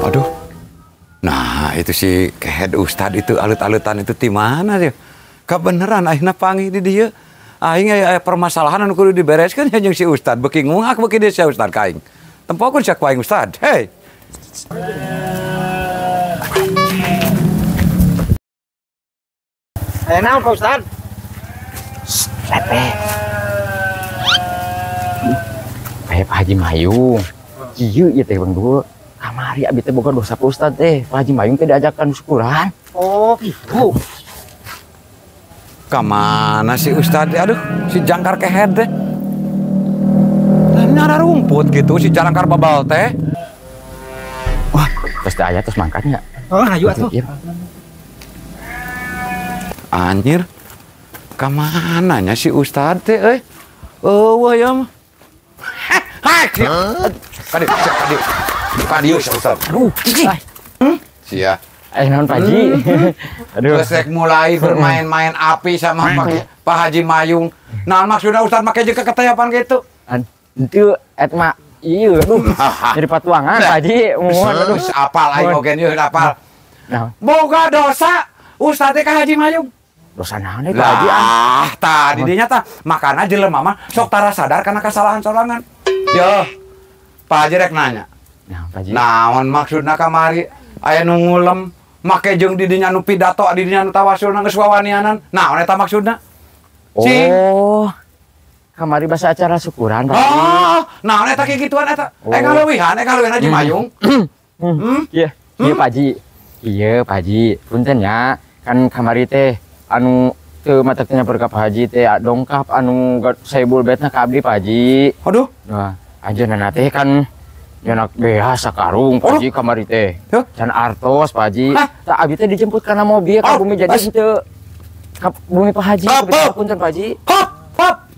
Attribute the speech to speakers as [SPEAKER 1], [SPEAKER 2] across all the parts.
[SPEAKER 1] Aduh. Nah, itu si kehed ustad itu alut-alutan itu di mana sih? Kebeneran akhirnya panggil di dia. Aing aya permasalahan anu kudu dibereskeun ya jeung si ustad. Beuki ngungak beuki deui si ustad ka aing. Tempokeun sia ku aing ustad. Hey.
[SPEAKER 2] Aya naon Pak Ustad?
[SPEAKER 3] Lete. Kayak Pak Haji Mayung. Kieu ieu teh Bang Dul. Kamari abi teh boga dosa Pak Ustad teh. Pak Haji Mayung teh diajakan syukuran.
[SPEAKER 2] Oh, gitu.
[SPEAKER 1] Kamana si Ustad? Aduh, si jangkar kehed teh. Nyara rumput gitu si jangkar babal teh.
[SPEAKER 3] Wah, terus teh aya terus mangkatnya.
[SPEAKER 2] Oh, hayu atuh.
[SPEAKER 1] Anjir. Kamana nya si Ustad teh euy? Eueuh ya mah. Hai. Kadi, kadi. Kadi Ustad.
[SPEAKER 3] Aduh,
[SPEAKER 1] sia.
[SPEAKER 3] Naon Pak Haji. Aduh.
[SPEAKER 1] Geus mulai bermain-main api sama Pak Haji Mayung. Nah, maksudna Ustad make jeung keketayapan gitu.
[SPEAKER 3] Henteu et mah ieu aduh. Jadi patuangan Pak Haji. Mohon aduh
[SPEAKER 1] apal aing oge ieu apal. Nah. Boga dosa Ustad teh ka Haji Mayung.
[SPEAKER 3] Dosa naon Pak Haji?
[SPEAKER 1] Ah, tah di dinya tah makana jelema mah sok tara sadar kana kesalahan sorangan. Yo. Pak Haji rek nanya.
[SPEAKER 3] Nah, Pak Haji.
[SPEAKER 1] Naon maksudna kamari aya nu ngulem make jeung di dinya nu pidato di dinya nu tawasulna geus wawanianan. Naon eta maksudna?
[SPEAKER 3] Oh. Kamari basa acara syukuran Pak.
[SPEAKER 1] Oh, naon eta kikituan eta? Ngaleuwihan, ngaleuwihan Haji Mayung.
[SPEAKER 3] Iya, iya Pak Haji. Iya Pak Haji, punten nya. Kan kamari teh anu teu mata teh nyamper ka Pak Haji teh dongkap anu saibul betna ka abdi Pak Haji.
[SPEAKER 1] Aduh.
[SPEAKER 3] Nah, anjeunna teh kan nyenak beas sakarung Pak Haji kamari teh. Can artos Pak Haji. Tah abdi teh dijemput kana mobil ka bumi jadi henteu ka bumi Pak Haji. Punten Pak Haji.
[SPEAKER 1] Hop, hop.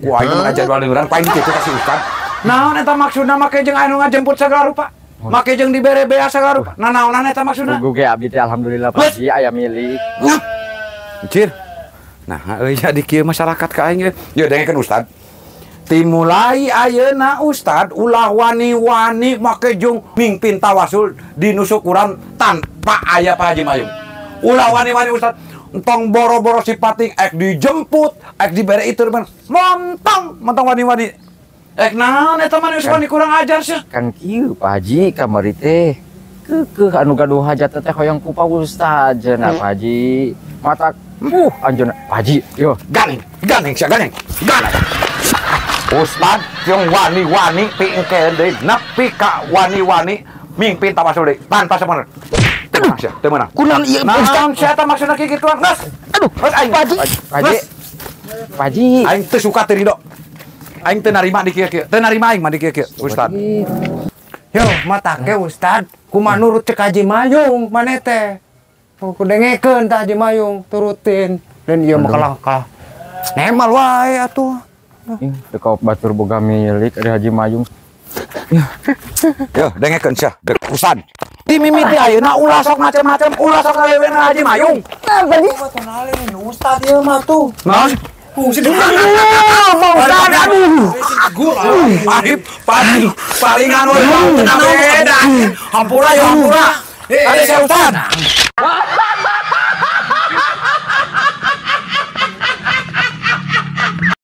[SPEAKER 1] Wah, ini mah jadwal liburan paling kitu ka si Ustad. Naon eta maksudna make jeung anu ngajemput sagala rupa? Make jeung dibere beas sagala rupa. Nah, naonan eta maksudna?
[SPEAKER 3] Gugu ge abdi teh alhamdulillah Pak Haji aya milik.
[SPEAKER 1] Anjir. Nah, euy jadi kieu masyarakat ka aing. Yeuh dengekeun Ustad. Timulai ayeuna Ustad ulah wani-wani make jeung mingpin tawasul di nu syukuran tanpa aya Pak Haji Mayung. Ulah wani-wani Ustad. Entong boro-boro si pating ek dijemput, ek dibere itu montong, montong wani-wani. Ek naon eta mah geus wani kurang ajar sia.
[SPEAKER 3] Kan kieu Pak Haji kamari teh keukeuh anu gaduh hajat teh hoyong ku Pak Ustad cenah Pak Haji. Matak anjeunna Pak Haji yo
[SPEAKER 1] ganeng, ganeng sia ganeng. Ganeng. Ustad jeung wani-wani pingkeun deui nepi ka wani-wani mingpin tawasul deui tanpa sapener. Teu meunang sia, teu meunang.
[SPEAKER 3] Kunaon ieu
[SPEAKER 1] Ustad? Sia eta maksudna kikituan? Geus. Aduh, geus aing.
[SPEAKER 3] Pak Haji. Pak Haji. Pak Haji.
[SPEAKER 1] Aing teu suka teu ridho. Aing teu narima di kieu-kieu. Teu narima aing mah di kieu-kieu, Ustad.
[SPEAKER 4] Yo, matake Ustad, kumaha nurut cek Haji Mayung maneh teh. Ku dengekeun tah Haji Mayung, turutin. Dan ieu mah kalah-kalah. Nemal wae atuh.
[SPEAKER 3] Teu ka batur boga milik ari Haji Mayung.
[SPEAKER 1] Yo, dengekeun sia, Ustad. Di mimiti ayeuna ulah sok macem-macem, ulah sok ngaleweun Haji Mayung.
[SPEAKER 4] Nah, tadi kenalin Ustad ieu mah tuh.
[SPEAKER 1] Naon? Ustad aduh. Paling palingan we beda. Hampura yo hampura. Ada sia Ustad.